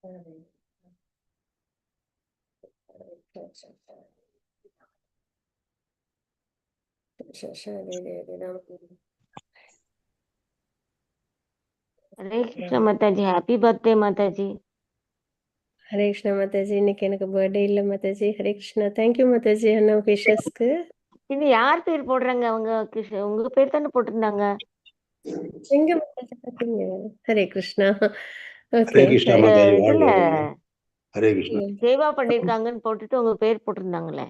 Hare Krishna Mataji, happy birthday Mataji. Hare Krishna Mataji. இன்னைக்கு எனக்கு birthday இல்லை Mataji. Hare Krishna. Thank you Mataji, அண்ணா விஷஸ்க்கு. இது யார் பேர் போடுறாங்க அவங்க? கிருஷ்ண உங்க பேர் தானே போட்டிருந்தாங்க. எங்க மாதாஜி பார்த்தீங்க? ஹரே கிருஷ்ணா. ஓகே. ஹரே கிருஷ்ணா இந்த மாதாஜி, வாழ்க இதுல வளமுடன். ஹரே கிருஷ்ணா. சேவா பண்ணிருக்காங்கன்னு போட்டுட்டு உங்க பேர் போட்டிருந்தாங்களே.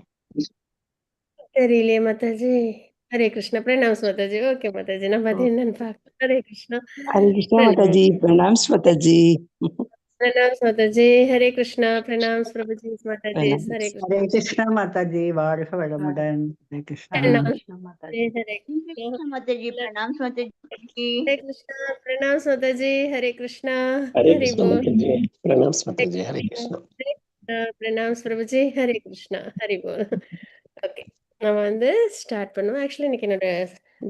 தெரியலையே மாதாஜி. ஹரே கிருஷ்ணா. பிரணாம்ஸ் மாதாஜி. ஓகே மாதாஜி, நம்ம அது என்னன்னு பார்க்கலாம். Hare Krishna. Hare Krishna Mataji, Pranams Mataji. Pranams Mataji. Hare Krishna. Pranams Prabhuji, Mataji. Pranams. Hare Krishna. Hare Krishna Mataji, வாழ்க வளமுடன். ஹரே கிருஷ்ணா. பிரணாம்ஸ். மாதாஜி. ஹரே கிருஷ்ணா. மாதாஜி, பிரணாம் மாதாஜி. ஹரே கிருஷ்ணா. பிரணாம்ஸ் மாதாஜி. ஹரே கிருஷ்ணா. ஹரே ஹரி கிருஷ்ணா போல். மாதாஜி, பிரணாம்ஸ் மாதாஜி. ஹரே கிருஷ்ணா. பிரணாம்ஸ் பிரபுஜி. ஹரே கிருஷ்ணா. ஹரி போல். ஓகே, நம்ம வந்து ஸ்டார்ட் பண்ணுவோம். ஆக்சுவலி இன்னைக்கு என்னோட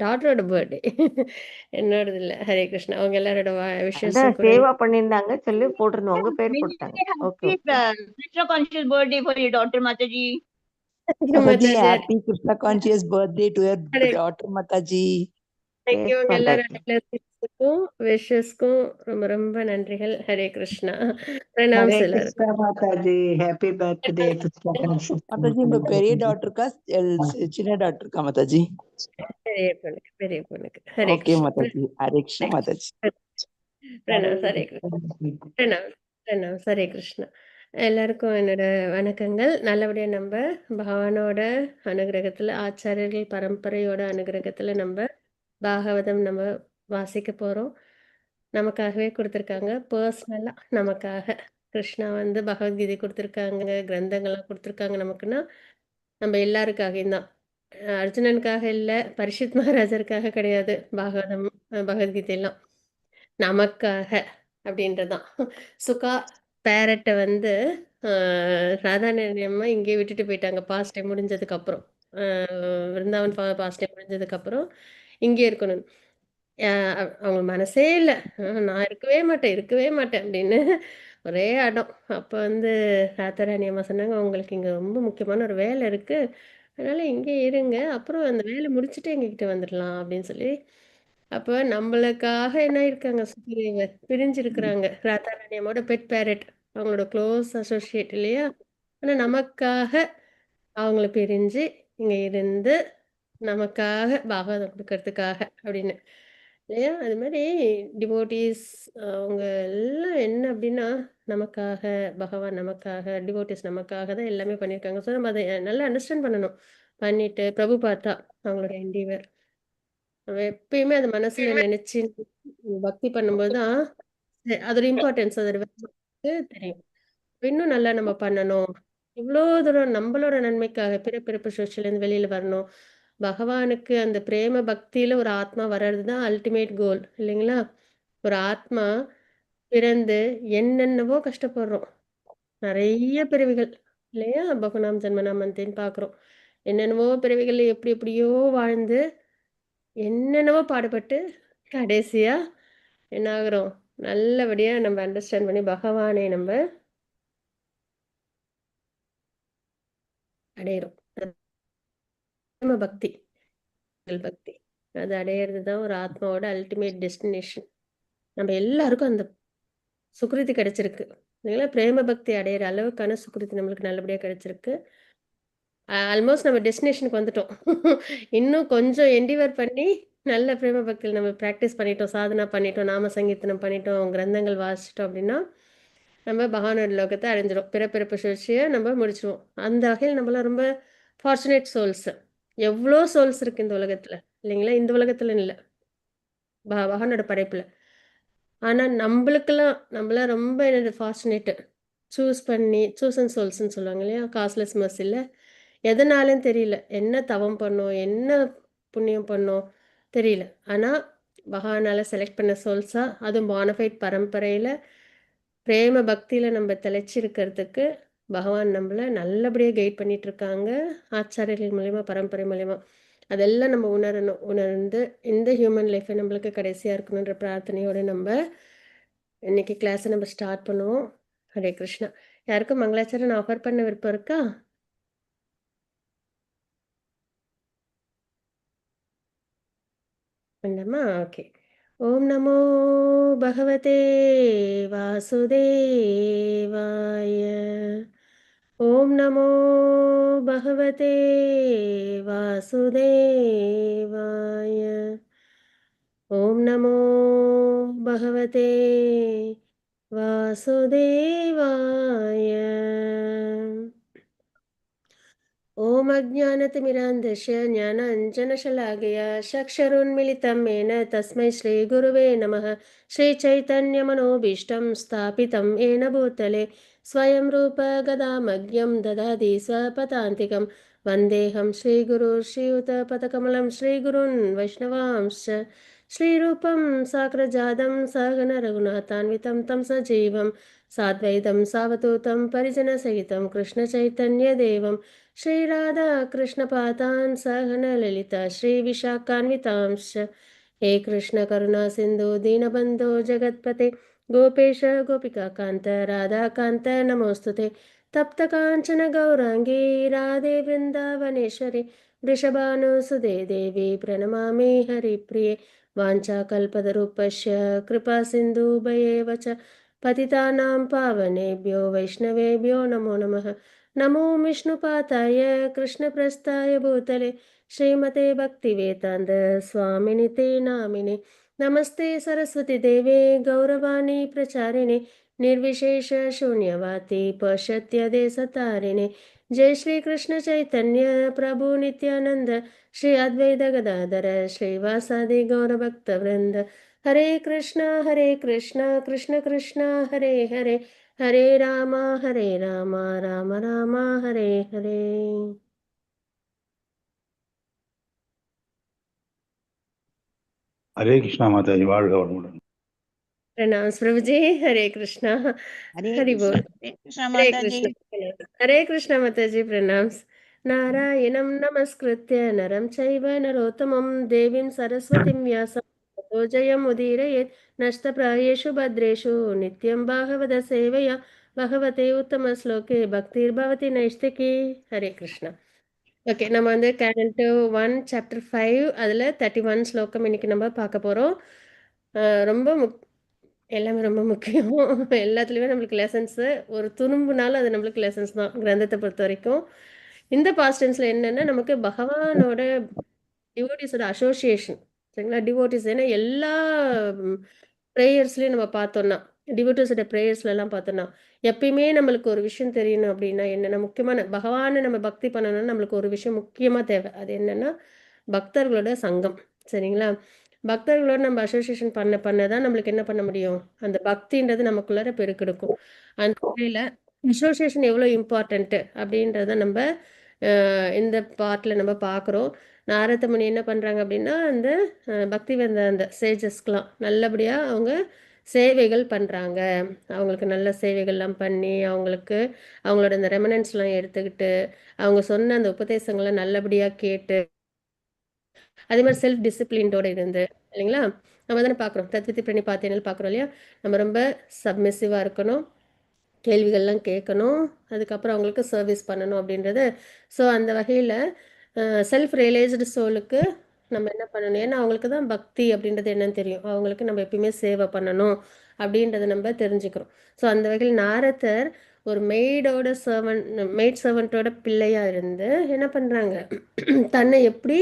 டாட்டரோட பர்த்டே, என்னோடது இல்லை. ஹரே கிருஷ்ணா. அவங்க எல்லாரோட அதான் விஷஸும் கூட. சேவா பண்ணிருந்தாங்க சொல்லி போட்டிருந்தோம், உங்க பேர் போட்டாங்க. Okay. Krishna conscious birthday for your daughter, Mataji. Mataji, Mataji. happy Krishna conscious birthday to your Hare daughter Mataji. Thank you. உங்க எல்லாரோட மாதாஜி. பிளஸிங்ஸுக்கும் விஷஸ்க்கும் ரொம்ப ரொம்ப நன்றிகள். ஹரே கிருஷ்ணா. ஹரே பிரணாம்ஸ் எல்லாருக்கும். Krishna Mataji, happy birthday Krishna conscious. Mataji, உங்க பெரிய டாட்டருக்கா சின்ன டாட்டருக்கா மாதாஜி? பெரிய பொண்ணுக்கு, பெரிய பொண்ணுக்கு. ஹரே ஓகே கிருஷ்ணா. மாதாஜி. ஹரே கிருஷ்ணா மாதாஜி. பிரணாம்ஸ். ஹரே கிருஷ்ணா. பிரணாம், பிரணாம். ஹரே கிருஷ்ணா. எல்லாருக்கும் என்னோட வணக்கங்கள். நல்லபடியாக நம்ம பகவானோட அனுகிரகத்தில், ஆச்சாரியர்கள் பரம்பரையோட அனுகிரகத்தில் நம்ம பாகவதம் நம்ம வாசிக்க போகிறோம். நமக்காகவே கொடுத்துருக்காங்க. பர்சனலாக நமக்காக கிருஷ்ணா வந்து பகவத்கீதை கொடுத்துருக்காங்க, கிரந்தங்கள்லாம் கொடுத்துருக்காங்க நமக்குன்னா நம்ம எல்லாருக்காகவும் தான். அர்ஜுனனுக்காக இல்லை, பரிஷித் மகாராஜருக்காக கிடையாது. பாகவதம் பகவத்கீதை எல்லாம் நமக்காக அப்படின்றதான். சுகா பேரட்டை வந்து ராதாராணி அம்மா இங்கேயே விட்டுட்டு போயிட்டாங்க. பாஸ்ட் டைம் முடிஞ்சதுக்கு அப்புறம், விருந்தாவன் பாஸ்ட் டைம் முடிஞ்சதுக்கு அப்புறம் இங்கே இருக்கணும். அவங்க மனசே இல்லை, நான் இருக்கவே மாட்டேன், இருக்கவே மாட்டேன் அப்படின்னு ஒரே அடம். அப்போ வந்து ராதாராணி அம்மா சொன்னாங்க, உங்களுக்கு இங்கே ரொம்ப முக்கியமான ஒரு வேலை இருக்குது, அதனால் இங்கே இருங்க, அப்புறம் அந்த வேலை முடிச்சுட்டு எங்ககிட்ட வந்துடலாம் அப்படின்னு சொல்லி. அப்போ நம்மளுக்காக என்ன இருக்காங்க, சுக்ரீவர் பிரிஞ்சிருக்கிறாங்க. ராதாராணி அம்மாவோட பெட் பேரட், அவங்களோட க்ளோஸ் அசோசியேட் இல்லையா? ஆனால் நமக்காக அவங்கள பிரிஞ்சு இங்கே இருந்து நமக்காக பாகவதம் கொடுக்கறதுக்காக அப்படின்னு இல்லையா? அது மாதிரி டிவோட்டீஸ் அவங்க எல்லாம் என்ன அப்படின்னா, நமக்காக பகவான், நமக்காக டிவோட்டீஸ், நமக்காக தான் எல்லாமே பண்ணியிருக்காங்க. ஸோ நம்ம அதை நல்லா அண்டர்ஸ்டாண்ட் பண்ணணும். பண்ணிட்டு பிரபு பார்த்தா அவங்களோட என்டிவர் நம்ம எப்பயுமே அதை மனசுல நினைச்சு பக்தி பண்ணும்போது தான் அதோட இம்பார்ட்டன்ஸ், அதோட value தெரியும். இன்னும் நல்லா நம்ம பண்ணணும். இவ்வளோ தூரம் நம்மளோட நன்மைக்காக பிறப்பிறப்பு சுழற்சியிலேருந்து வெளியில வரணும். பகவானுக்கு அந்த பிரேம பக்தியில ஒரு ஆத்மா வர்றது தான் அல்டிமேட் கோல் இல்லைங்களா? ஒரு ஆத்மா பிறந்து என்னென்னவோ கஷ்டப்படுறோம், நிறைய பிறவிகள் இல்லையா? பகுநாம் ஜென்மநாம் மந்தேன்னு பார்க்குறோம். என்னென்னவோ பிறவிகள் எப்படி எப்படியோ வாழ்ந்து என்னென்னவோ பாடுபட்டு கடைசியா என்ன ஆகுறோம்? நல்லபடியா நம்ம அண்டர்ஸ்டாண்ட் பண்ணி பகவானை நம்ம அடையிறோம். பிரேம பக்தி, பக்தி அது அடையிறது தான் ஒரு ஆத்மாவோட அல்டிமேட் டெஸ்டினேஷன். நம்ம எல்லாருக்கும் அந்த சுக்ருதி கிடைச்சிருக்கு இல்லைங்களா? பிரேம பக்தி அடையிற அளவுக்கான சுக்ருதி நம்மளுக்கு நல்லபடியாக கிடைச்சிருக்கு. ஆல்மோஸ்ட் நம்ம டெஸ்டினேஷனுக்கு வந்துட்டோம். இன்னும் கொஞ்சம் என்டிவர் பண்ணி நல்ல பிரேம பக்தியில் நம்ம ப்ராக்டிஸ் பண்ணிட்டோம், சாதனா பண்ணிட்டோம், நாம சங்கீர்த்தனம் பண்ணிட்டோம், கிரந்தங்கள் வாசிச்சிட்டோம் அப்படின்னா நம்ம பகவானோட லோகத்தை அடைஞ்சிடும். பிறப்பிறப்பு சுழற்சியை நம்ம முடிச்சிடுவோம். அந்த வகையில் நம்மளாம் ரொம்ப ஃபார்ச்சுனேட் சோல்ஸ். எவ்வளோ சோல்ஸ் இருக்கு இந்த உலகத்துல இல்லைங்களா? இந்த உலகத்துல இல்லை, பகவானோட படைப்புல. ஆனா நம்மளுக்கெல்லாம் நம்மளாம் ரொம்ப என்னது ஃபார்ச்சுனேட்டு, சூஸ் பண்ணி சூஸ் அண்ட் சோல்ஸ்ன்னு சொல்லுவாங்க இல்லையா? காஸ்ட்லெஸ் மர்சி இல்லை. எதனாலும் தெரியல, என்ன தவம் பண்ணோம், என்ன புண்ணியம் பண்ணோம் தெரியல. ஆனா பகவானால செலக்ட் பண்ண சோல்ஸா, அதுவும் பானஃபைட் பரம்பரையில பிரேம பக்தியில நம்ம திளைச்சிருக்கிறதுக்கு பகவான் நம்மளை நல்லபடியாக கைட் பண்ணிட்டு இருக்காங்க ஆச்சாரியர்கள் மூலியமா, பரம்பரை மூலியமா. அதெல்லாம் நம்ம உணரணும். உணர்ந்து இந்த ஹியூமன் லைஃப்பை நம்மளுக்கு கடைசியாக இருக்கணுன்ற பிரார்த்தனையோடு நம்ம இன்னைக்கு கிளாஸை நம்ம ஸ்டார்ட் பண்ணுவோம். ஹரே கிருஷ்ணா. யாருக்கும் மங்களாச்சரன் ஆஃபர் பண்ண விருப்பம் இருக்கா? வேண்டாமா? ஓகே. ஓம் நமோ பகவதே வாசுதேவாய. ஓம் நமோ பகவதே வாசுதேவாய. ஓம் நமோ பகவதே வாசுதேவாய. ॐ अज्ञानतिमिरान्धस्य ज्ञानाञ्जनशलाकया चक्षुरुन्मिलितं येन तस्मै श्रीगुरुवे नमः. श्रीचैतन्यमनोभीष्टं स्थापितं येन भूतले स्वयं रूप गदामग्न्यं ददाति स्वपदान्तिकं. वन्देऽहं श्रीगुरु श्रीयुतपदकमलं श्रीगुरून् वैष्णवांश्च. श्रीरूपं साग्रजातं सहगण रघुनाथान्वितं तं सजीवं साद्वैतं सावधूतं परिजनसहितं कृष्णचैतन्यदेवं श्रीराधा कृष्णपादान् सहगण ललिता श्रीविशाखान्वितांश्च. हे कृष्ण करुणा सिन्धु दीनबन्धो जगत्पते गोपेश गोपिकान्त राधाकान्त नमोऽस्तु ते. तप्त काञ्चन गौराङ्गी राधे वृन्दावनेश्वरि वृषभानुसुते देवी प्रणमामि हरिप्रिये. वाञ्छाकल्पतरुभ्यश्च कृपा सिन्धुभ्य एव च पतितानां पावनेभ्यो वैष्णवेभ्यो नमो नमः. नमो विष्णुपादाय कृष्णप्रस्थाय भूतले श्रीमते भक्तिवेदान्त स्वामिनि ते नामिने. नमस्ते सरस्वती देवे गौरवाणी प्रचारिणे निर्विशेष शून्यवादी पाश्चात्य देशतारिणे. जय श्री कृष्ण चैतन्य प्रभु नित्यानंद श्री अद्वैत गदाधर श्रीवासादि गौर भक्त वृंद. हरे कृष्ण हरे कृष्ण कृष्ण कृष्ण हरे हरे, हरे राम हरे राम राम राम हरे हरे. ஹரே கிருஷ்ணா மாதாஜி, வாழ்க வளமுடன். प्रणाम प्रभुजी. हरे कृष्णा. हरे हरि कृष्णा. बोल. हरे कृष्णा हरे माताजी. कृष्ण. हरे कृष्ण माताजी, प्रणाम. नारायणं नमस्कृत्य नरं चैव नरोत्तमं देवीं सरस्वतीं व्यासं ततो जयमुदीरयेत्. नष्टप्रायेषु भद्रेषु नित्यं भागवत सेवया भगवते उत्तमश्लोके भक्तिर्भवति नैष्टिकी. ஹரே கிருஷ்ணா. ஓகே, நம்ம வந்து கேண்டோ 1 சாப்டர் 5 அதில் 31 ஸ்லோகம் இன்னைக்கு நம்ம பார்க்க போகிறோம். ரொம்ப எல்லாமே ரொம்ப முக்கியம். எல்லாத்துலேயுமே நம்மளுக்கு லெசன்ஸு. ஒரு துரும்புனாலும் அது நம்மளுக்கு லெசன்ஸ் தான் கிரந்தத்தை பொறுத்த வரைக்கும். இந்த பாஸ்டைம்ஸில் என்னென்னா நமக்கு பகவானோட டிவோட்டிஸோட அசோசியேஷன், சரிங்களா? டிவோட்டிஸ் ஏன்னா எல்லா ப்ரேயர்ஸ்லேயும் நம்ம பார்த்தோன்னா, டிவோட்டிஸோட ப்ரேயர்ஸ்லலாம் பார்த்தோன்னா, எப்பயுமே நம்மளுக்கு ஒரு விஷயம் தெரியணும் அப்படின்னா என்னென்னா, முக்கியமான பகவானை நம்ம பக்தி பண்ணணும்னா நம்மளுக்கு ஒரு விஷயம் முக்கியமாக தேவை. அது என்னென்னா பக்தர்களோட சங்கம், சரிங்களா? பக்தர்களோட நம்ம அசோசியேஷன் பண்ண பண்ண தான் நம்மளுக்கு என்ன பண்ண முடியும், அந்த பக்தின்றது நமக்குள்ளார பெருக்கெடுக்கும். அந்த வகையில் அசோசியேஷன் எவ்வளோ இம்பார்ட்டண்ட்டு அப்படின்றத நம்ம இந்த பார்ட்டில் நம்ம பார்க்குறோம். நாரதமுனி என்ன பண்ணுறாங்க அப்படின்னா, அந்த பக்தி வந்த அந்த சேஜஸ்க்கெலாம் நல்லபடியாக அவங்க சேவைகள் பண்ணுறாங்க. அவங்களுக்கு நல்ல சேவைகள்லாம் பண்ணி அவங்களுக்கு அவங்களோட அந்த ரெமனன்ஸ்லாம் எடுத்துக்கிட்டு அவங்க சொன்ன அந்த உபதேசங்களை நல்லபடியாக கேட்டு, அதே மாதிரி செல்ஃப் டிசிப்ளின்டோடு இருந்து, இல்லைங்களா? நம்ம தானே பார்க்குறோம், தத்வித்தி பண்ணி பார்த்தேன்னு பார்க்குறோம் இல்லையா? நம்ம ரொம்ப சப்மிசிவாக இருக்கணும், கேள்விகள்லாம் கேட்கணும், அதுக்கப்புறம் அவங்களுக்கு சர்வீஸ் பண்ணணும் அப்படின்றது. ஸோ அந்த வகையில் செல்ஃப் ரியலைஸ்டு சோலுக்கு நம்ம என்ன பண்ணணும், ஏன்னா அவங்களுக்கு தான் பக்தி அப்படின்றது என்னன்னு தெரியும். அவங்களுக்கு நம்ம எப்பயுமே சேவை பண்ணணும் அப்படின்றத நம்ம தெரிஞ்சுக்கிறோம். ஸோ அந்த வகையில் நாரதர் ஒரு மெய்டோட சர்வன்ட், மெய்ட் சர்வன்ட்டோட பிள்ளையாக இருந்து என்ன பண்ணுறாங்க, தன்னை எப்படி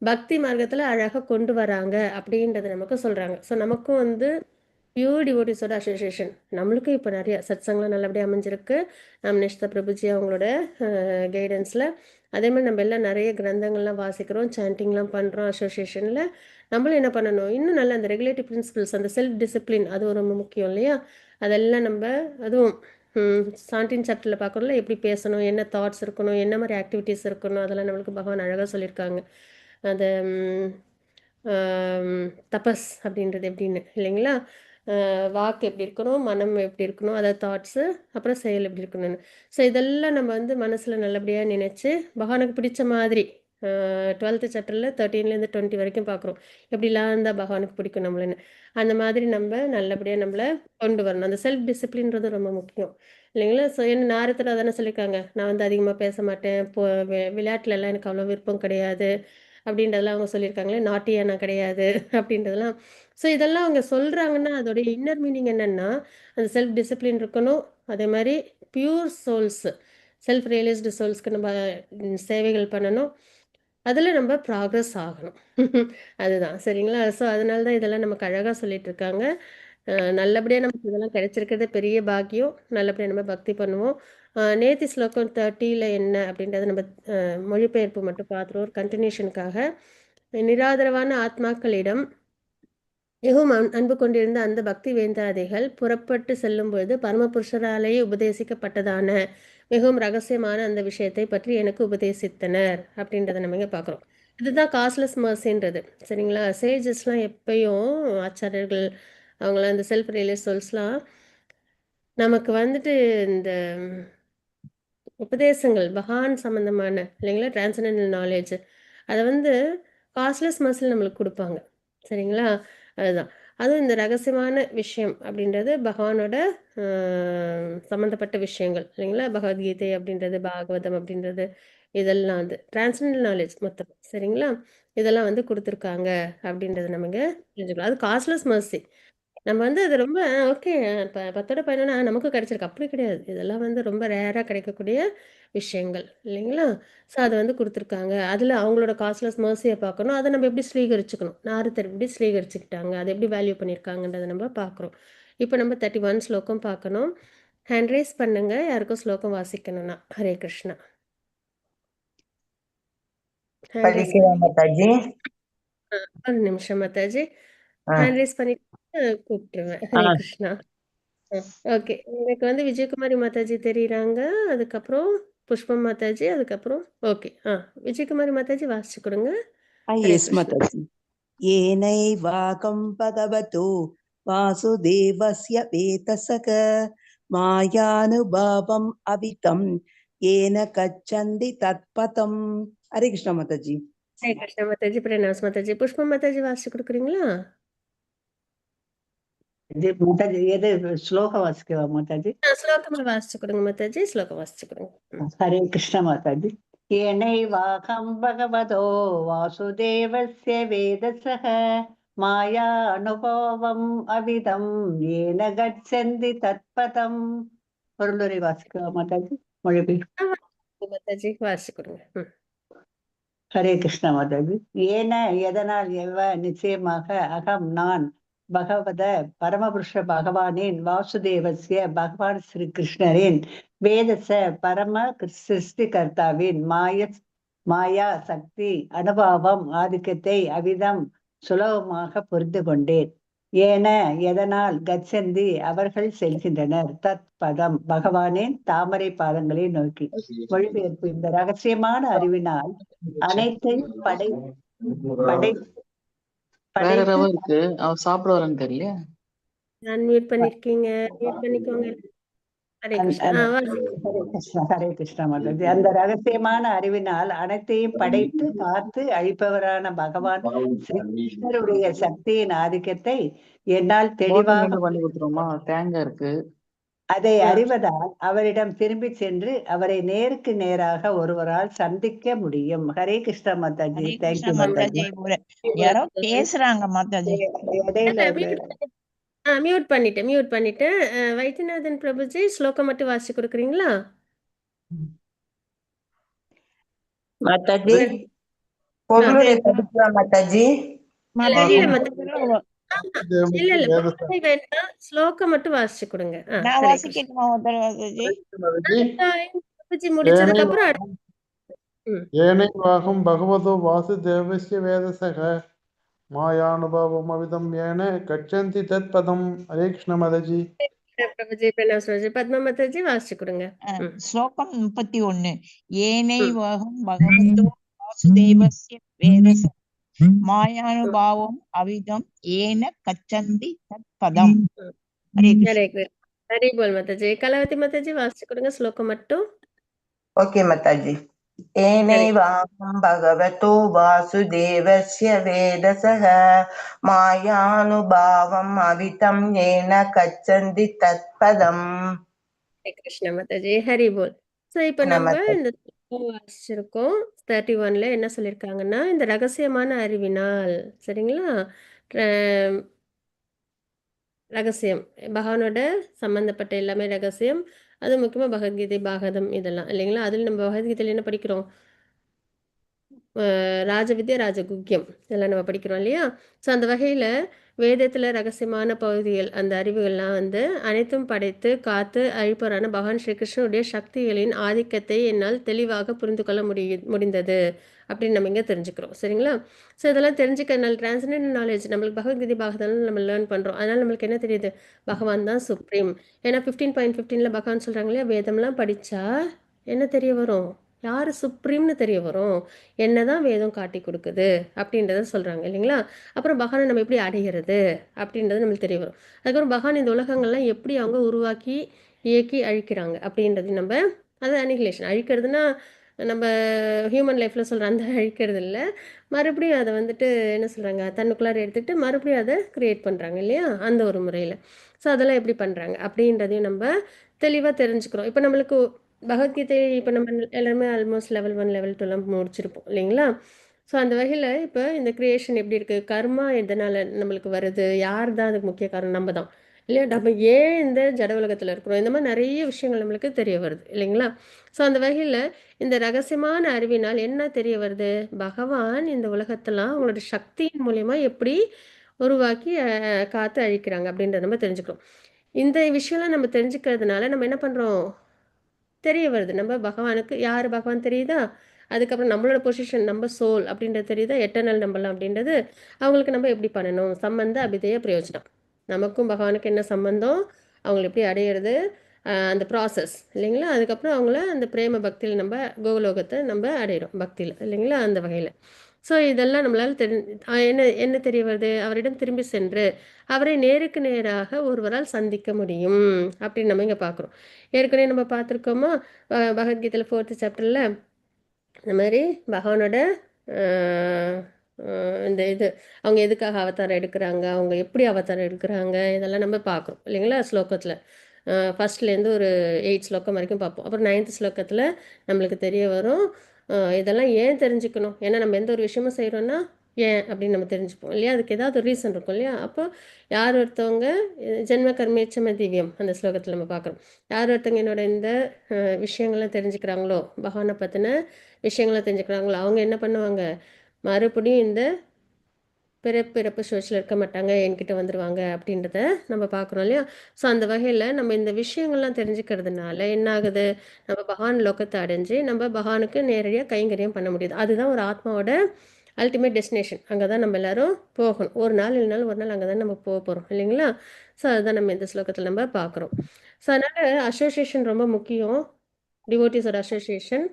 பக்தி மார்க்கத்தில் அழகாக கொண்டு வராங்க அப்படின்றத நமக்கு சொல்கிறாங்க. ஸோ நமக்கும் வந்து பியூர் டிவோட்டிஸோட அசோசியேஷன் நம்மளுக்கும் இப்போ நிறைய சத்சங்கெலாம் நல்லபடியாக அமைஞ்சிருக்கு. நம்ம நிஷ்தா பிரபுஜி அவங்களோட கைடன்ஸில். அதே மாதிரி நம்ம எல்லாம் நிறைய கிரந்தங்கள்லாம் வாசிக்கிறோம், சாண்டிங்லாம் பண்ணுறோம் அசோசியேஷனில். நம்மளும் என்ன பண்ணணும், இன்னும் நல்ல அந்த ரெகுலேட்டிவ் பிரின்சிபல்ஸ், அந்த செல்ஃப் டிசிப்ளின் அது ரொம்ப முக்கியம் இல்லையா? அதெல்லாம் நம்ம அதுவும் சாண்டின் சாப்டரில் பார்க்குறோம்ல, எப்படி பேசணும், என்ன தாட்ஸ் இருக்கணும், என்ன மாதிரி ஆக்டிவிட்டீஸ் இருக்கணும், அதெல்லாம் நம்மளுக்கு பகவான் அழகாக சொல்லியிருக்காங்க. அந்த தபஸ் அப்படின்றது எப்படின்னு இல்லைங்களா? வாக்கு எப்படி இருக்கணும், மனம் எப்படி இருக்கணும், அதாவது தாட்ஸு, அப்புறம் செயல் எப்படி இருக்கணும்னு. ஸோ இதெல்லாம் நம்ம வந்து மனசில் நல்லபடியாக நினச்சி பகவானுக்கு பிடிச்ச மாதிரி 12th சாப்டரில் 13லேருந்து 20 வரைக்கும் பார்க்குறோம். எப்படிலாம் இருந்தால் பகவானுக்கு பிடிக்கும் நம்மளுன்னு. அந்த மாதிரி நம்ம நல்லபடியாக நம்மளை கொண்டு வரணும். அந்த செல்ஃப் டிசிப்ளின்றது ரொம்ப முக்கியம் இல்லைங்களா? ஸோ என்ன நாரதர் அதானே சொல்லியிருக்காங்க, நான் வந்து அதிகமாக பேச மாட்டேன், இப்போ விளையாட்டுலலாம் எனக்கு அவ்வளோ விருப்பம் கிடையாது அப்படின்றதெல்லாம் அவங்க சொல்லியிருக்காங்களே, நாட்டியா நான் கிடையாது அப்படின்றதெல்லாம். ஸோ இதெல்லாம் அவங்க சொல்கிறாங்கன்னா அதோடைய இன்னர் மீனிங் என்னென்னா, அந்த செல்ஃப் டிசிப்ளின் இருக்கணும். அதே மாதிரி பியூர் சோல்ஸ், செல்ஃப் ரியலைஸ்டு சோல்ஸ்க்கு நம்ம சேவைகள் பண்ணணும். அதில் நம்ம ப்ராக்ரஸ் ஆகணும். அதுதான், சரிங்களா? ஸோ அதனால தான் இதெல்லாம் நமக்கு அழகாக சொல்லிட்டு இருக்காங்க. நல்லபடியாக நமக்கு இதெல்லாம் கிடைச்சிருக்கிறது பெரிய பாக்கியம். நல்லபடியாக நம்ம பக்தி பண்ணுவோம். நேத்தி ஸ்லோகம் 30ல என்ன அப்படின்றத நம்ம மொழிபெயர்ப்பு மட்டும் பார்த்துருவோம் ஒரு கண்டினியூஷனுக்காக. நிராதரவான ஆத்மாக்களிடம் மிகவும் அன்பு கொண்டிருந்த அந்த பக்தி வேந்தாதிகள் புறப்பட்டு செல்லும்பொழுது பரமபுருஷராலேயே உபதேசிக்கப்பட்டதான மிகவும் ரகசியமான அந்த விஷயத்தை பற்றி எனக்கு உபதேசித்தனர் அப்படின்றத நம்ம இங்கே பார்க்குறோம். இதுதான் காஸ்ட்லெஸ் மர்சின்றது, சரிங்களா? சேஜஸ்லாம் எப்பயும் ஆச்சாரியர்கள் அவங்களாம் இந்த செல்ஃப் ரியலைஸ் சோல்ஸ்லாம் நமக்கு வந்துட்டு இந்த உபதேசங்கள் பகவான் சம்மந்தமான இல்லைங்களா, டிரான்சென்டென்டல் நாலேஜ் அதை வந்து காஸ்ட்லெஸ் மர்சில் நம்மளுக்கு கொடுப்பாங்க, சரிங்களா? அதுதான். அதுவும் இந்த ரகசியமான விஷயம் அப்படின்றது பகவானோட சம்மந்தப்பட்ட விஷயங்கள் இல்லைங்களா? பகவத்கீதை அப்படின்றது, பாகவதம் அப்படின்றது, இதெல்லாம் வந்து டிரான்சென்டென்டல் நாலேஜ் மொத்தம், சரிங்களா? இதெல்லாம் வந்து கொடுத்துருக்காங்க அப்படின்றது நமக்கு தெரிஞ்சுக்கலாம். அது காஸ்ட்லெஸ் மர்சி. நம்ம வந்து அது ரொம்ப ஓகே 10ஓட 11 நமக்கும் கிடைச்சிருக்கு அப்படி கிடையாது. இதெல்லாம் வந்து ரொம்ப ரேராக கிடைக்கக்கூடிய விஷயங்கள் இல்லைங்களா? ஸோ அதை வந்து கொடுத்துருக்காங்க. அதில் அவங்களோட காஸ்ட்லெஸ் மர்சியை பார்க்கணும். அதை நம்ம எப்படி ஸ்வீகரிச்சுக்கணும், நாரதர் எப்படி ஸ்வீகரிச்சுக்கிட்டாங்க, அதை எப்படி வேல்யூ பண்ணியிருக்காங்கன்றதை நம்ம பார்க்குறோம். இப்போ நம்ம 31 ஸ்லோகம் பார்க்கணும். ஹேண்ட் ரைஸ் பண்ணுங்க யாருக்கும் ஸ்லோகம் வாசிக்கணும்னா. ஹரே கிருஷ்ணா. ஹேண்ட் ரைஸ் படிக்கிறேன் மாதாஜி. ஒரு நிமிஷம் மாதாஜி, ஹேண்ட் ரைஸ் பண்ணிட்டு கூப்பிட்டுருவேன். ஹரே கிருஷ்ணா. ஓகே, எனக்கு வந்து விஜயகுமாரி மாதாஜி தெரியுறாங்க, அதுக்கப்புறம் புஷ்பம் மாதாஜி, அதுக்கப்புறம் ஓகே. விஜயகுமாரி மாதாஜி வாசிச்சு கொடுங்க. ஹரே எஸ் கிருஷ்ணா. மாதாஜி. येनैवाकं भगवतो वासुदेवस्य वेतसः मायानुभावम् अवितं येन गच्छन्ति तत्पथम्. ஹரே கிருஷ்ணா மாதாஜி. ஹரே கிருஷ்ணா மாதாஜி. பிரணாஸ் மாதாஜி. புஷ்பம் மாதாஜி வாசிச்சு கொடுக்குறீங்களா? இது மாதாஜி, எது ஸ்லோகம் வாசிக்கவா மாதாஜி? ஸ்லோகமா வாசிச்சு கொடுங்க மாதாஜி, ஸ்லோகம் வாசிச்சு கொடுங்க. ஹரே கிருஷ்ண மாதாஜி. येनैवाहं भगवतो वासुदेवस्य वेदसः मायानुभावम् अविदं येन गच्छन्ति तत्पथम्. பொருளுரை வாசிக்கவா மாதாஜி? மொழிபெயர்ப்பு. மாதாஜி வாசிச்சு கொடுங்க. ஹரே கிருஷ்ணா மாதாஜி. ஏன எதனால், எவ நிச்சயமாக, அகம் நான், பகவத பரமபுருஷ பகவானின், வாசுதேவசிய பகவான் ஸ்ரீ கிருஷ்ணரின், வேதச பரம சிருஷ்டிகர்த்தாவின், மாய மாயா சக்தி, அனுபவம் ஆதிக்கத்தை, அவிதம் சுலபமாக புரிந்து கொண்டேன். ஏன எதனால், கச்சந்தி அவர்கள் செல்கின்றனர், தத் பதம் பகவானின் தாமரை பாதங்களை நோக்கி. மொழிபெயர்ப்பு. இந்த ரகசியமான அறிவினால் அனைத்தையும் படை படை வேற படைத்து ரவை இருக்கு, அவ சாப்பிட வரேன்னு தெரியல. அன்மியூட் பண்ணிருக்கீங்க, மியூட் பண்ணிக்கோங்க. ஹரே கிருஷ்ணா. வாசிங்க. ஹரே கிருஷ்ணா, ஹரே கிருஷ்ணா மாதாஜி. அந்த ரகசியமான அறிவினால் அனைத்தையும் படைத்து காத்து அழிப்பவரான பகவான் ஸ்ரீ கிருஷ்ணருடைய சக்தியின் ஆதிக்கத்தை என்னால் போட்டல் தெளிவாக மட்டும் பண்ணி கொடுத்துருவோமா? தேங்காய் இருக்கு. அதை அறிவதால் அவரிடம் திரும்பி சென்று அவரை நேருக்கு நேராக ஒருவரால் சந்திக்க முடியும். Hare Krishna Mataji. Hare thank you Krishna Mataji. Mataji. ஒரு யாரோ பேசுறாங்க மாதாஜி. இடையில ஒரு மியூட் பண்ணிட்டேன், மியூட் பண்ணிட்டேன். வைத்தியநாதன் பிரபுஜி ஸ்லோகம் மட்டும் வாசிச்சு கொடுக்குறீங்களா? மாதாஜி, பொருளுரை படிக்கிறோம் மாதாஜி. மாதாஜி இல்ல ஒரு மாதாஜி. தடவை இல்ல இல்ல, பொருளுரை வேண்டாம், ஸ்லோகம் மட்டும் வாசிச்சு கொடுங்க. நான் ஹரே கிருஷ்ணா. வாசிக்கட்டுமா ஒரு தடவை மாதாஜி? பிரபுஜி முடிச்சதுக்கு அப்புறம் येनैवाहं भगवतो वासुदेवस्य वेदसः मायानुभावमविदं येन गच्छन्ति तत्पदं. ஹரே கிருஷ்ண மாதாஜி. பிரபுஜி பிரணாம் பிரபுஜி. பத்மா மாதாஜி வாசிச்சு கொடுங்க. ஸ்லோகம் 31. ஏனைவாகம் பகவதோ வாசுதேவஸ்ய வேதச மாயானுபாவம் அவிதம் ஏன கச்சந்தி தத்பதம். ஹரே கிருஷ்ணா. ஹரே கிருஷ்ணா. ஹரி போல் மாதாஜி. கலாவதி மாதாஜி வாசிச்சு கொடுங்க ஸ்லோகம் மட்டும். ஓகே மாதாஜி. ஏனைவாகம் பகவதோ வாசுதேவஸ்ய வேதசக மாயானுபாவம் அவிதம் ஏன கச்சந்தி தத்பதம். ஹரே கிருஷ்ண மாதாஜி, ஹரி போல். ஸோ இப்போ நம்ம இந்த வாசிச்சிருக்கோம். 31ல என்ன சொல்லியிருக்காங்கன்னா, இந்த ரகசியமான அறிவினால், சரிங்களா, ரகசியம் பகவானோட சம்மந்தப்பட்ட எல்லாமே ரகசியம். அது முக்கியமாக பகவத்கீதை, பாகவதம் இதெல்லாம் இல்லைங்களா? அதில் நம்ம பகவத்கீதையில் என்ன படிக்கிறோம்? ராஜவித்யா, ராஜகுக்யம் இதெல்லாம் நம்ம படிக்கிறோம் இல்லையா? ஸோ அந்த வகையில் வேதத்தில் ரகசியமான பகுதிகள், அந்த அறிவுகள்லாம் வந்து அனைத்தும் படைத்து காத்து அழிப்பவரான பகவான் ஸ்ரீகிருஷ்ணனுடைய சக்திகளின் ஆதிக்கத்தை என்னால் தெளிவாக புரிந்து கொள்ள முடிந்தது அப்படின்னு நம்ம இங்கே தெரிஞ்சுக்கிறோம். சரிங்களா? ஸோ இதெல்லாம் தெரிஞ்சுக்கிறதுனால டிரான்சென்டென்ட் நாலேஜ் நம்மளுக்கு பகவத்கீதை பாகவதம் நம்ம லேர்ன் பண்ணுறோம். அதனால் நம்மளுக்கு என்ன தெரியுது? பகவான் தான் சுப்ரீம். ஏன்னா 15.15 பகவான் சொல்கிறாங்க இல்லையா, வேதம்லாம் படித்தா என்ன தெரிய வரும்? யார் சுப்ரீம்னு தெரிய வரும். என்னதான் வேதம் காட்டி கொடுக்குது அப்படின்றத சொல்கிறாங்க இல்லைங்களா? அப்புறம் பகவானை நம்ம எப்படி அடைகிறது அப்படின்றது நம்மளுக்கு தெரிய வரும். அதுக்கப்புறம் பகவான் இந்த உலகங்கள்லாம் எப்படி அவங்க உருவாக்கி இயக்கி அழிக்கிறாங்க அப்படின்றது நம்ம, அது அனிகிலேஷன். அழிக்கிறதுனா நம்ம ஹியூமன் லைஃப்பில் சொல்கிற அந்த அழிக்கிறது இல்லை, மறுபடியும் அதை வந்துட்டு என்ன சொல்கிறாங்க, தன்னுக்குள்ளார எடுத்துக்கிட்டு மறுபடியும் அதை க்ரியேட் பண்ணுறாங்க இல்லையா, அந்த ஒரு முறையில். ஸோ அதெல்லாம் எப்படி பண்ணுறாங்க அப்படின்றதையும் நம்ம தெளிவாக தெரிஞ்சுக்கிறோம். இப்போ நம்மளுக்கு பகவத்கீதை இப்போ நம்ம எல்லாருமே ஆல்மோஸ்ட் லெவல் 1 லெவல் 2லாம் முடிச்சிருப்போம் இல்லைங்களா? ஸோ அந்த வகையில் இப்போ இந்த க்ரியேஷன் எப்படி இருக்குது, கர்மா எதனால் நம்மளுக்கு வருது, யார் தான் அதுக்கு முக்கிய காரணம், நம்ம தான் இல்லையா? நம்ம ஏன் இந்த ஜட உலகத்தில் இருக்கிறோம், இந்த மாதிரி நிறைய விஷயங்கள் நம்மளுக்கு தெரிய வருது இல்லைங்களா? ஸோ அந்த வகையில் இந்த ரகசியமான அறிவினால் என்ன தெரிய வருது, பகவான் இந்த உலகத்தெல்லாம் அவங்களோட சக்தியின் மூலியமா எப்படி உருவாக்கி காத்து அழிக்கிறாங்க அப்படின்றத நம்ம தெரிஞ்சுக்கிறோம். இந்த விஷயம்லாம் நம்ம தெரிஞ்சுக்கிறதுனால நம்ம என்ன பண்ணுறோம், தெரிய வருது நம்ம பகவானுக்கு யார் பகவான் தெரியுதா, அதுக்கப்புறம் நம்மளோட பொசிஷன் நம்ம சோல் அப்படின்றது தெரியுதா, எட்டர்னல் நம்பலாம் அப்படின்றது அவங்களுக்கு நம்ம எப்படி பண்ணணும், சம்பந்த அபிதேய பிரயோஜனம், நமக்கும் பகவானுக்கு என்ன சம்பந்தம், அவங்களை எப்படி அடையிறது, அந்த ப்ராசஸ் இல்லைங்களா? அதுக்கப்புறம் அவங்கள அந்த பிரேம பக்தியில் நம்ம கோகுலோகத்தை நம்ம அடையிறோம் பக்தியில் இல்லைங்களா? அந்த வகையில். ஸோ இதெல்லாம் நம்மளால் என்ன என்ன தெரிய வருது, அவரிடம் திரும்பி சென்று அவரை நேருக்கு நேராக ஒருவரால் சந்திக்க முடியும் அப்படின்னு நம்ம இங்கே பார்க்குறோம். ஏற்கனவே நம்ம பார்த்துருக்கோமா, பகவத்கீதையில் 4th சாப்டரில் இந்த மாதிரி பகவானோட இந்த இது அவங்க எதுக்காக அவதாரம் எடுக்கிறாங்க, அவங்க எப்படி அவதாரம் எடுக்கிறாங்க, இதெல்லாம் நம்ம பார்க்குறோம் இல்லைங்களா? ஸ்லோகத்தில் ஃபஸ்ட்லேருந்து ஒரு 8 ஸ்லோகம் வரைக்கும் பார்ப்போம். அப்புறம் 9th ஸ்லோகத்தில் நம்மளுக்கு தெரிய வரும். இதெல்லாம் ஏன் தெரிஞ்சுக்கணும், ஏன்னா நம்ம எந்த ஒரு விஷயமும் செய்கிறோன்னா ஏன் அப்படின்னு நம்ம தெரிஞ்சுப்போம் இல்லையா? அதுக்கு ஏதாவது ஒரு ரீசன் இருக்கும் இல்லையா? அப்போ யார் ஒருத்தவங்க ஜென்ம கர்மேச்சம திவ்யம் அந்த ஸ்லோகத்தில் நம்ம பார்க்குறோம். யார் ஒருத்தவங்க என்னோட இந்த விஷயங்கள்லாம் தெரிஞ்சுக்கிறாங்களோ, பகவானை பற்றின விஷயங்களை தெரிஞ்சுக்கிறாங்களோ, அவங்க என்ன பண்ணுவாங்க, மறுபடியும் இந்த பிறப்பு சுழற்சியில் இருக்க மாட்டாங்க, என்கிட்ட வந்துடுவாங்க அப்படின்றத நம்ம பார்க்குறோம் இல்லையா? ஸோ அந்த வகையில் நம்ம இந்த விஷயங்கள்லாம் தெரிஞ்சுக்கிறதுனால என்ன ஆகுது, நம்ம பகவான் லோகத்தை அடைஞ்சு நம்ம பகவானுக்கு நேரடியாக கைங்கரியம் பண்ண முடியுது. அதுதான் ஒரு ஆத்மாவோட அல்டிமேட் டெஸ்டினேஷன். அங்கே தான் நம்ம எல்லாரும் போகணும். ஒரு நாள் இல்லைனாலும் ஒரு நாள் அங்கே தான் நம்ம போக போகிறோம் இல்லைங்களா? ஸோ அதுதான் நம்ம இந்த ஸ்லோகத்தில் நம்ம பார்க்குறோம். ஸோ அதனால் அசோசியேஷன் ரொம்ப முக்கியம், டிவோட்டிஸோட அசோசியேஷன்.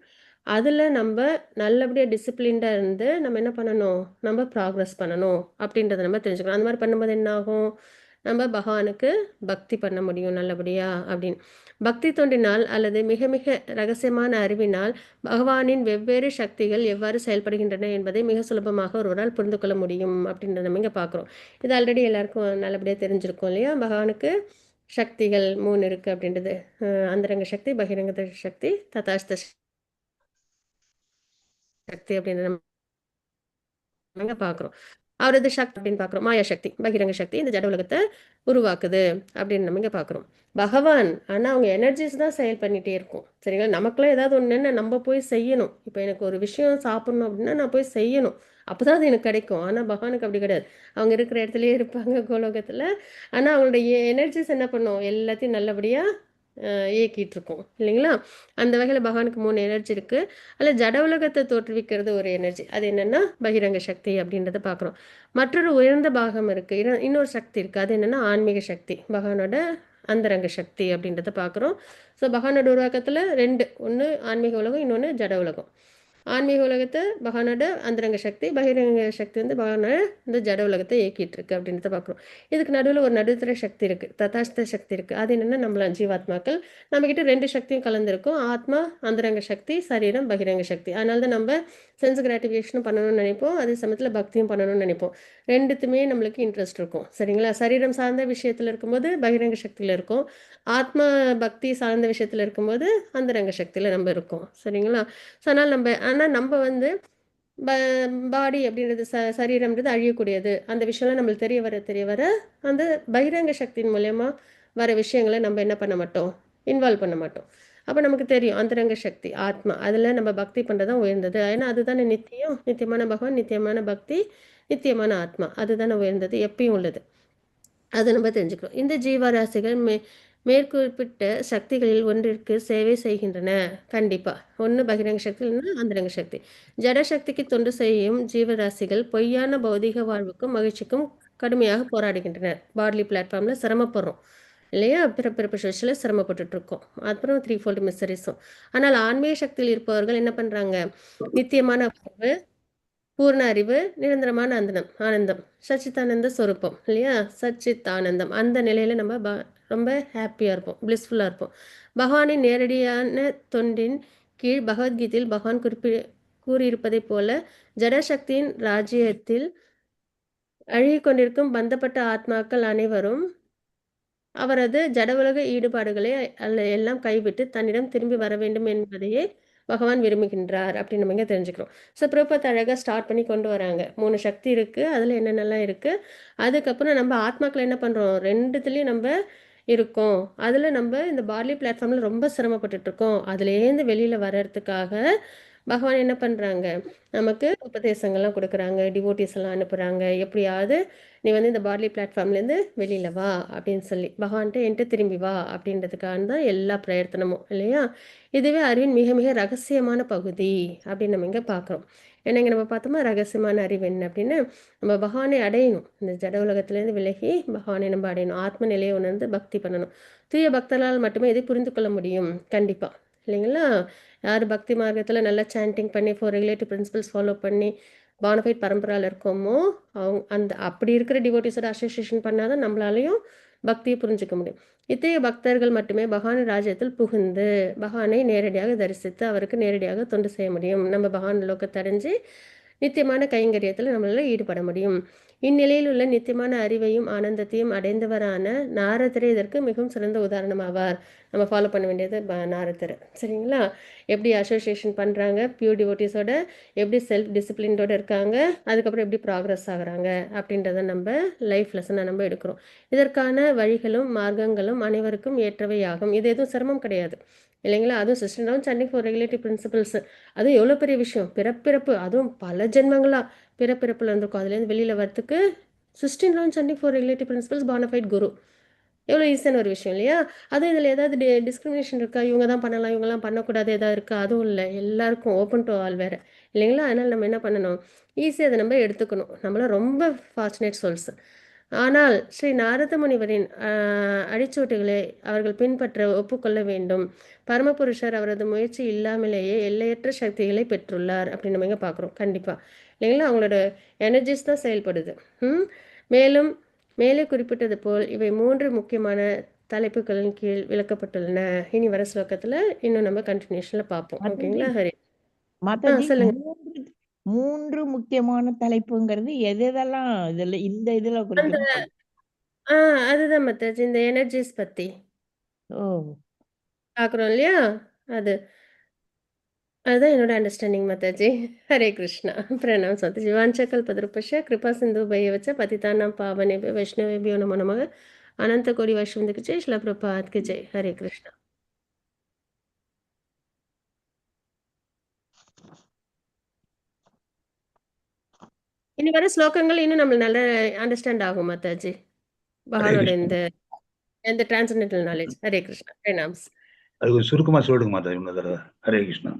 அதில் நம்ம நல்லபடியாக டிசிப்ளின்டாக இருந்து நம்ம என்ன பண்ணணும், நம்ம ப்ராக்ரஸ் பண்ணணும் அப்படின்றத நம்ம தெரிஞ்சுக்கணும். அந்த மாதிரி பண்ணும்போது என்ன ஆகும், நம்ம பகவானுக்கு பக்தி பண்ண முடியும் நல்லபடியாக அப்படின்னு. பக்தி தோன்றினால் அல்லது மிக மிக ரகசியமான அறிவினால் பகவானின் வெவ்வேறு சக்திகள் எவ்வாறு செயல்படுகின்றன என்பதை மிக சுலபமாக ஒருவரால் புரிந்து கொள்ள முடியும் அப்படின்றத நம்ம இங்கே பார்க்குறோம். இது ஆல்ரெடி எல்லாருக்கும் நல்லபடியாக தெரிஞ்சிருக்கும் இல்லையா? பகவானுக்கு சக்திகள் 3 இருக்குது அப்படின்றது, அந்தரங்க சக்தி, பகிரங்க சக்தி, ததாஸ்த சக்தி அப்படின்றத நம்ம இங்க பார்க்குறோம். அவரது சக்தி அப்படின்னு பார்க்குறோம். மாயா சக்தி, பகிரங்க சக்தி இந்த ஜட உலகத்தை உருவாக்குது அப்படின்னு நம்ம இங்கே பார்க்குறோம். பகவான் ஆனால் அவங்க எனர்ஜிஸ் தான் செயல் பண்ணிகிட்டே இருக்கும் சரிங்களா? நமக்குலாம் ஏதாவது ஒன்றுன்னா நம்ம போய் செய்யணும். இப்போ எனக்கு ஒரு விஷயம் சாப்பிட்ணும் அப்படின்னா நான் போய் செய்யணும், அப்போ தான் அது எனக்கு கிடைக்கும். ஆனால் பகவானுக்கு அப்படி கிடையாது. அவங்க இருக்கிற இடத்துலயே இருப்பாங்க கோலோகத்தில். ஆனால் அவங்களுடைய எனர்ஜிஸ் என்ன பண்ணும், எல்லாத்தையும் நல்லபடியாக இயக்கிட்டு இருக்கோம் இல்லைங்களா? அந்த வகையில் பகவானுக்கு 3 எனர்ஜி இருக்குது. அதில் ஜட உலகத்தை தோற்றுவிக்கிறது ஒரு எனர்ஜி, அது என்னென்னா பகிரங்க சக்தி அப்படின்றத பார்க்குறோம். மற்றொரு உயர்ந்த பாகம் இருக்குது, இன்னொரு சக்தி இருக்குது, அது என்னென்னா ஆன்மீக சக்தி, பகவானோட அந்தரங்க சக்தி அப்படின்றத பார்க்குறோம். ஸோ பகவானோட உருவாக்கத்தில் 2, ஒன்று ஆன்மீக உலகம், இன்னொன்று ஜட உலகம். ஆன்மீக உலகத்தை பகவானோட அந்தரங்க சக்தி, பகிரங்க சக்தி வந்து பகவானோட இந்த ஜட உலகத்தை இயக்கிட்டு இருக்கு அப்படின்றத பார்க்குறோம். இதுக்கு நடுவில் ஒரு நடுத்தர சக்தி இருக்கு, ததாஸ்த சக்தி இருக்கு. அது என்னன்னா நம்மள ஜீவாத்மாக்கள். நம்மக்கிட்ட ரெண்டு சக்தியும் கலந்துருக்கும். ஆத்மா அந்தரங்க சக்தி, சரீரம் பகிரங்க சக்தி. அதனால தான் நம்ம சென்ஸ் கிராட்டிஃபிகேஷனும் பண்ணணும்னு நினைப்போம், அதே சமயத்தில் பக்தியும் பண்ணணும்னு நினைப்போம். ரெண்டுத்துமே நம்மளுக்கு இன்ட்ரெஸ்ட் இருக்கும். சரிங்களா? சரீரம் சார்ந்த விஷயத்தில் இருக்கும்போது பகிரங்க சக்தியில் இருக்கும், ஆத்மா பக்தி சார்ந்த விஷயத்தில் இருக்கும்போது அந்தரங்க சக்தியில் நம்ம இருக்கோம். சரிங்களா? ஸோ அதனால் நம்ம ஆனால் நம்ம வந்து பாடி அப்படின்றது சரீரம்ன்றது அழியக்கூடியது. அந்த விஷயம்லாம் நம்மளுக்கு தெரிய வர தெரிய வர அந்த பகிரங்க சக்தியின் மூலயமா வர விஷயங்களை நம்ம என்ன பண்ண மாட்டோம், இன்வால்வ் பண்ண மாட்டோம். அப்போ நமக்கு தெரியும் அந்தரங்க சக்தி ஆத்மா, அதில் நம்ம பக்தி பண்ணுறது தான் உயர்ந்தது. ஏன்னா அதுதானே நித்தியம், நித்தியமான பகவான், நித்தியமான பக்தி, நித்தியமான ஆத்மா, அதுதானே உயர்ந்தது, எப்பயும் உள்ளது. அதை நம்ம தெரிஞ்சுக்கிறோம். இந்த ஜீவராசிகள் மேற்குறிப்பிட்ட சக்திகளில் ஒன்றிற்கு சேவை செய்கின்றன. கண்டிப்பாக ஒன்று பகிரங்க சக்தி, இல்லைன்னா அந்தரங்க சக்தி. ஜட சக்திக்கு தொண்டு செய்யும் ஜீவராசிகள் பொய்யான பௌதிக வாழ்வுக்கும் மகிழ்ச்சிக்கும் கடுமையாக போராடுகின்றனர். பாட்லி பிளாட்ஃபார்மில் சிரமப்படுறோம் இல்லையா? பிறப்பிறப்பு சுழற்சியில் சிரமப்பட்டுட்டு இருக்கோம். அப்புறம் த்ரீ ஃபோல்டு மிஸ்டரிஸும். ஆனால் ஆன்மீக சக்தியில் இருப்பவர்கள் என்ன பண்ணுறாங்க? நித்தியமான வாழ்வு, பூர்ண அறிவு, நிரந்தரமான ஆனந்தம், சச்சித்தானந்த சொரூபம் இல்லையா? சச்சித் ஆனந்தம். அந்த நிலையில நம்ம ரொம்ப ஹாப்பியாக இருப்போம், பிளிஸ்ஃபுல்லாக இருப்போம். பகவானின் நேரடியான தொண்டின் கீழ் பகவத்கீதையில் பகவான் கூறியிருப்பதை போல ஜடசக்தியின் ராஜ்யத்தில் அழுகிக் கொண்டிருக்கும் பந்தப்பட்ட ஆத்மாக்கள் அனைவரும் அவரது ஜட உலக ஈடுபாடுகளை எல்லாம் கைவிட்டு தன்னிடம் திரும்பி வர வேண்டும் என்பதையே பகவான் விரும்புகின்றார் அப்படின்னு நம்ம இங்கே தெரிஞ்சுக்கிறோம். ஸோ பிரபுபாத் அழகாக ஸ்டார்ட் பண்ணி கொண்டு வராங்க. 3 சக்தி இருக்குது, அதில் என்னென்னலாம் இருக்குது. அதுக்கப்புறம் நம்ம ஆத்மாக்கள் என்ன பண்ணுறோம், ரெண்டுத்துலேயும் நம்ம இருக்கோம். அதில் நம்ம இந்த பார்லி பிளாட்ஃபார்மில் ரொம்ப சிரமப்பட்டுட்டு இருக்கோம். அதுலேருந்து வெளியில் வர்றதுக்காக பகவான் என்ன பண்ணுறாங்க, நமக்கு உபதேசங்கள்லாம் கொடுக்குறாங்க, டிவோட்டிஸ் எல்லாம் அனுப்புகிறாங்க. எப்படியாவது நீ வந்து இந்த பார்லி பிளாட்ஃபார்ம்லேருந்து வெளியில் வா அப்படின்னு சொல்லி பகவான்கிட்ட என்கிட்ட திரும்பி வா அப்படின்றதுக்காக தான் எல்லா பிரயத்தனமும் இல்லையா? இதுவே அறிவின் மிக மிக ரகசியமான பகுதி அப்படின்னு நம்ம இங்கே பார்க்குறோம். ஏன்னா இங்கே நம்ம பார்த்தோமா ரகசியமான அறிவு என்ன அப்படின்னு, நம்ம பகவானை அடையணும். இந்த ஜட உலகத்துலேருந்து விலகி பகவானை நம்ம அடையணும். ஆத்ம நிலையை உணர்ந்து பக்தி பண்ணணும். தூய பக்தர்களால் மட்டுமே இதை புரிந்து கொள்ள முடியும் கண்டிப்பாக இல்லைங்களா? யார் பக்தி மார்க்கத்தில் நல்லா சாண்டிங் பண்ணி 4 ரெகுலேட்டிவ் பிரின்சிபல்ஸ் ஃபாலோ பண்ணி பானஃபைட் பரம்பராவில் இருக்கோமோ அவங்க அந்த அப்படி இருக்கிற டிவோட்டிஸோட அசோசியேஷன் பண்ணாதான் நம்மளாலையும் பக்தியை புரிஞ்சுக்க முடியும். இத்தகைய பக்தர்கள் மட்டுமே பகவான் ராஜ்யத்தில் புகுந்து பகவானை நேரடியாக தரிசித்து அவருக்கு நேரடியாக தொண்டு செய்ய முடியும். நம்ம பகவான் லோகத்தை அடைஞ்சு நித்தியமான கைங்கரியத்தில் நம்மளால ஈடுபட முடியும். இந்நிலையில் உள்ள நித்தியமான அறிவையும் ஆனந்தத்தையும் அடைந்தவரான நாரதரே இதற்கு மிகவும் சிறந்த உதாரணமாவார். நம்ம ஃபாலோ பண்ண வேண்டியது நாரதர். சரிங்களா? எப்படி அசோசியேஷன் பண்ணுறாங்க, பியூர் டிவோட்டிஸோட எப்படி செல்ஃப் டிசிப்ளினோட இருக்காங்க, அதுக்கப்புறம் எப்படி ப்ராக்ரஸ் ஆகுறாங்க அப்படின்றத நம்ம லைஃப் லெசனாக நம்ம எடுக்கிறோம். இதற்கான வழிகளும் மார்க்கங்களும் அனைவருக்கும் ஏற்றவையாகும். இது எதுவும் சிரமம் கிடையாது இல்லைங்களா? அதுவும் 16 round chanting 4 regulative principles, அதுவும் எவ்வளோ பெரிய விஷயம். பிறப்பிறப்பு, அதுவும் பல ஜென்மங்களா பிறப்பிறப்பில் இருந்திருக்கும். அதுலேருந்து வெளியில் வரத்துக்கு 16 round chanting 4 regulative principles bonafide guru எவ்வளோ ஈஸியான ஒரு விஷயம் இல்லையா? அதுவும் இதில் ஏதாவது டிஸ்கிரிமினேஷன் இருக்கா? இவங்க தான் பண்ணலாம், இவங்கெல்லாம் பண்ணக்கூடாது ஏதாவது இருக்கா? அதுவும் இல்லை. எல்லாருக்கும் ஓப்பன் டு ஆல் வேறு இல்லைங்களா? அதனால் நம்ம என்ன பண்ணணும், ஈஸியாக அதை நம்ம எடுத்துக்கணும். நம்மளாம் ரொம்ப ஃபார்ச்சுனேட் சோல்ஸ். ஆனால் ஸ்ரீ நாரத முனிவரின் அடிச்சூட்டுகளை அவர்கள் பின்பற்ற ஒப்புக்கொள்ள வேண்டும். பரமபுருஷர் அவரது முயற்சி இல்லாமலேயே எல்லையற்ற சக்திகளை பெற்றுள்ளார் அப்படின்னு நம்ம இங்கே பார்க்குறோம். கண்டிப்பாக இல்லைங்களா? அவங்களோட எனர்ஜிஸ் தான் செயல்படுது. மேலும் மேலே குறிப்பிட்டது போல் இவை 3 முக்கியமான தலைப்புகளின் கீழ் விளக்கப்பட்டுள்ளன. இனி வர ஸ்லோகத்தில் இன்னும் நம்ம கண்டினியூஷனில் பார்ப்போம். ஓகேங்களா? ஹரி மாதாஜி, சொல்லுங்க. 3 முக்கியமான தலைப்புங்கிறது எதெல்லாம் இதுல இந்த இதுல குறிப்பிட்டு? அதுதான் மாதாஜி, இந்த எனர்ஜிஸ் பத்தி ஓ பார்க்குறோம் இல்லையா? அது அதுதான் என்னோட அண்டர்ஸ்டாண்டிங் மாதாஜி. ஹரே கிருஷ்ணா. பிரணாம் மாதாஜி. வாஞ்சகல் பத்ருபஷ கிருபா சிந்து பையவச்ச பதிதானாம் பாவனேபியோ வைஷ்ணவேபியோ நமோ நமக. அனந்த கோடி வைஷ்ணவத்துக்கு ஜெய். ஸ்ரீல பிரபுபாத்க்கு ஜெய். ஹரே கிருஷ்ணா. இனி வர ஸ்லோகங்கள் இன்னும் நம்மளுக்கு நல்லா அண்டர்ஸ்டாண்ட் ஆகும் மாதாஜி. பகவானோட இந்த இந்த transcendental knowledge. Hare Krishna. Pranams. அது கொஞ்சம் சுருக்கமா சொல்லிடுங்க மாதாஜி இன்னொரு தடவை. ஹரே கிருஷ்ணா.